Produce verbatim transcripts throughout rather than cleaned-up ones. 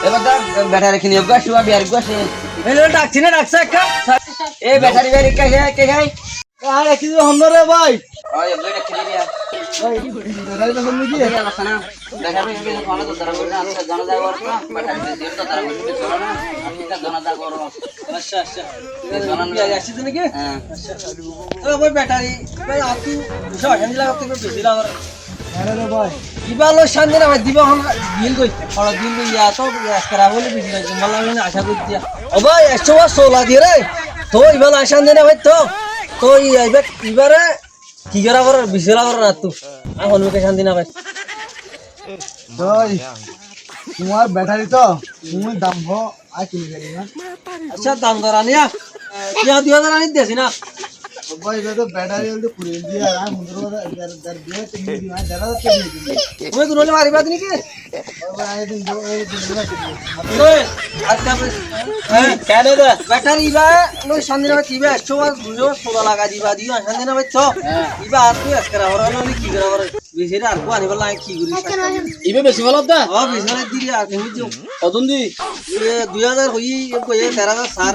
Ebar dá, beçare kini eggúa asé, ebar biar eggúa asé. Ei lo, dakcí na, dakcí ekka. Ei beçari biar ekka, ekka, ekka. Ar ekka hon re bái. Oi, eggúa dakcí de biar. Bái, beçari to hon re ki? Oi, eggúa asé na. Beçari biar ekka hon re, dara gori na, añára zona zagor na, beçari biar to dara gori na, zona zagor. Accá, accá. Zona zagor. Accá, accá. Ó bái, beçari, bái, atú beci ocanti lage, atú beci lage. Añára re bái. Ibá loi cánti no fai, ibá hon dil goi, hora dil goi, ya to, ya kara boli beci lage, mala boli acá gori diya. Ó bái, ekcó bar sola diye re, to ibá loi cánti no fai, to, to ibá, ibá re, ki gora gora, beci lage gora atú. Ar hon muke cánti no fai. Bái, tuáñr beçari to, tuñí dam ho, Ar ki beçari na? Accá, dam dor aní ya. Kiya dui házar aní desi na. Bái, ibá to beçari óilde kuri diya, añí fundoro házar, der, der, der, der házar teki di, añí der házar teki di. Tuñí dun óile mariba dini ki? Bái, añí dun, dun, dun, dun, dun. Oi, añár ká, há? Kene de? Beçari ibá loi cánti no fai, ibá ekcó bar, duicó bar sola lagai diba, diyo, cánti no fai to. Há. Ibá ar tui eskara hora loi ki gora hora? Beci re ar kua aníbolla añí ki gori? Ibá beci félot dé? Ó, beci félot diri ar kengori. Hodún di? E, dui házar hoi, e, koi, e, der házar sar.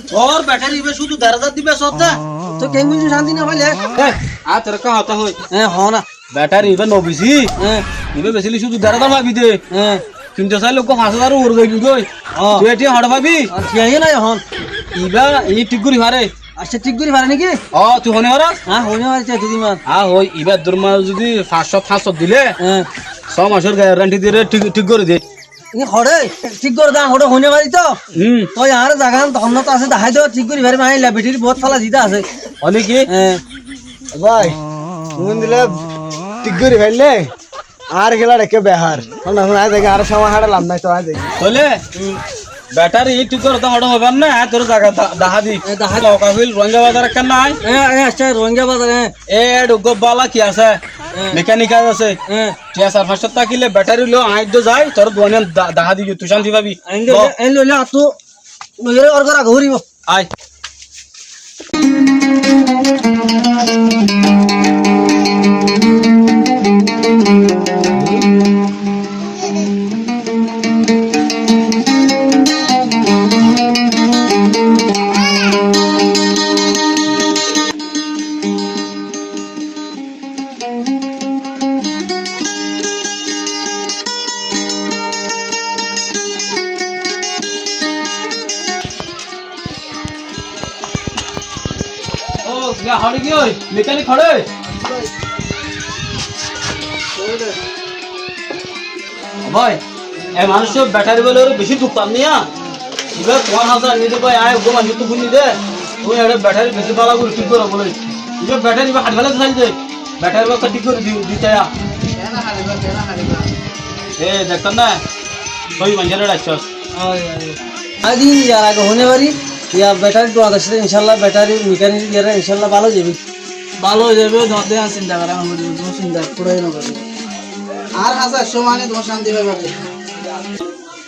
Tor beçari ibá cúdu der házar diba sót dé? To kengori cánti no faile? E, añí tore ekká hotá hoi. E, ho na. Beçari ibá no beci. E. Ibá becile cúdu der házar faibi dé. E. Kintu saile uggwá fañs házar uore zaibi goi. Ó. Tui etiya hoçé faibi? Ó, tiya nai ehón. Ibá, i thík gori fare. Accá, thík gori fare niki? Ó, tui hone faros? Há, hone fari, tiya dui din man. Há, hoi, ibá dur maze zodi fañs cót, fañs cót dile, há, só macor garanti dile thík, thík gori de. Ii hoçé, thík gori de, hoçé hone fari to? Hum. Toi añáre zagan to honnot asé, dahái do, thík gori fari, mailla beçari bout fala zida asé. Hone ki? Há. Bái, hon dile thík gori faille, Añár kéla ekká behar. Hona, hona, añí deki, añár samay hára lab nai to, añí deki. Tóile? Hum. Beçari thík goródde hoçé hoibar na, añí tore zaga da-, dahá di. E, dahá di. Lokafil Rohingya bazar ekkán nai? E, e, accá, Rohingya bazar, e. E, e, uggwá bála ki asé? E. Mekanikal asé. E. Tiya sair fañs cót tákile beçari loi añí dó zai, tore duwaniyan da-, dahá di, tui cánti faibi. Añí dó, añí loi, loi, atú, loi, or gora goribo. Ai. Ó, giya hoçé giyói? Mekanik hoçé? Ó bái, e manúic beçari bóli beci duk fán niya. Ibá tuáñr hañsé aní de bái, añí uggwá manúic tu fúinni de. Tuñí eçé beçari beci bála gorí thík goró bóli. Ibá beçari ibá haçi félai de sail de. Beçari ibá thík gorí di, di táiya. Kene haçiba, kene haçiba? E, dektór na? Sói manúic re raikcós. Ói, ói. Añí yar age honé fari, yar beçari duwa dase, incállah beçari mekanik yar incállah bála ói zaibo. Bála ói zaibo, tuáñr de ar sinta gorá no foribo, tuñí sinta fúrai no foribo. Ar hañsé aiccó mani tuñí cánti faiba de.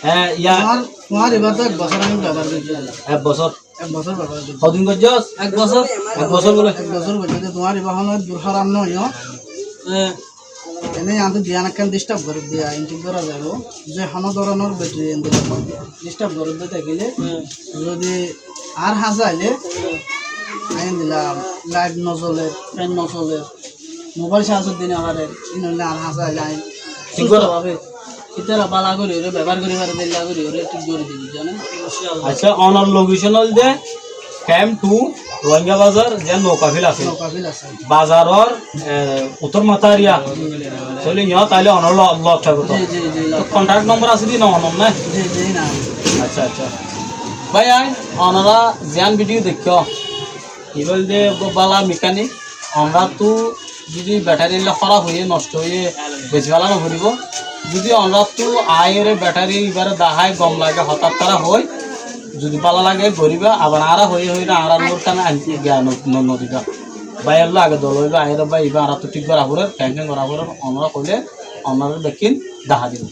E, ya. Tuáñr, tuáñr ibá to ek bosór añí bebohár goijjí. Ek bosór? Ek bosór bebohár goijjí. Hodin goijjós? Ek bosór. Ek bosór bóle? Ek bosór goijjí de, tuáñr ibá honó dur háram no óiyo. E. Ene añáre diyan ekkán disturb gorí diya, inti gorá zaibo. Ze honó dóronor betri endilla disturb gorí de tákile, e, zodi ar hañsé aile, e, endilla light no zole, fan no zole, Mobáil cácot dine añáre, in óile añár hañsé aile añí Thík gorí. Sustho bábe ítara bála gorí óre, bebohár gorí fare, dilla gorí óre, thík gorí dibi, zane? Accá, onor location óilde Camp two, Rohingya Bazar, ze Noukafil asé. Noukafil asé. Bazaror, e, uttor matá eriya. Tóile yó taile onor lo-, lok táibo to. Ji, ji, ji, lok. To contact nombor asé de no onor na? Ji, ji, na. Accá, accá. Bái, ai, onora ziyan video deikko. Ibá óilde uggwá bála mechanic, onórattu zodi battery illa hóraf óiye, nosto óiye, beci bála no foribó. Zodi onórattu aiyóre battery ibáre dahái, gom lage, hotá tará hoói, zodi bála lage goríba, abar añára hoiyé hoiyé añárar muúr kán ain giya no, no, no diba. Báiyolla age dol óiba, aiyóre bái ibá añárattu thík gorá forer, feng feng gorá forer, onóra hoilé onórare bekkín dahá dibo.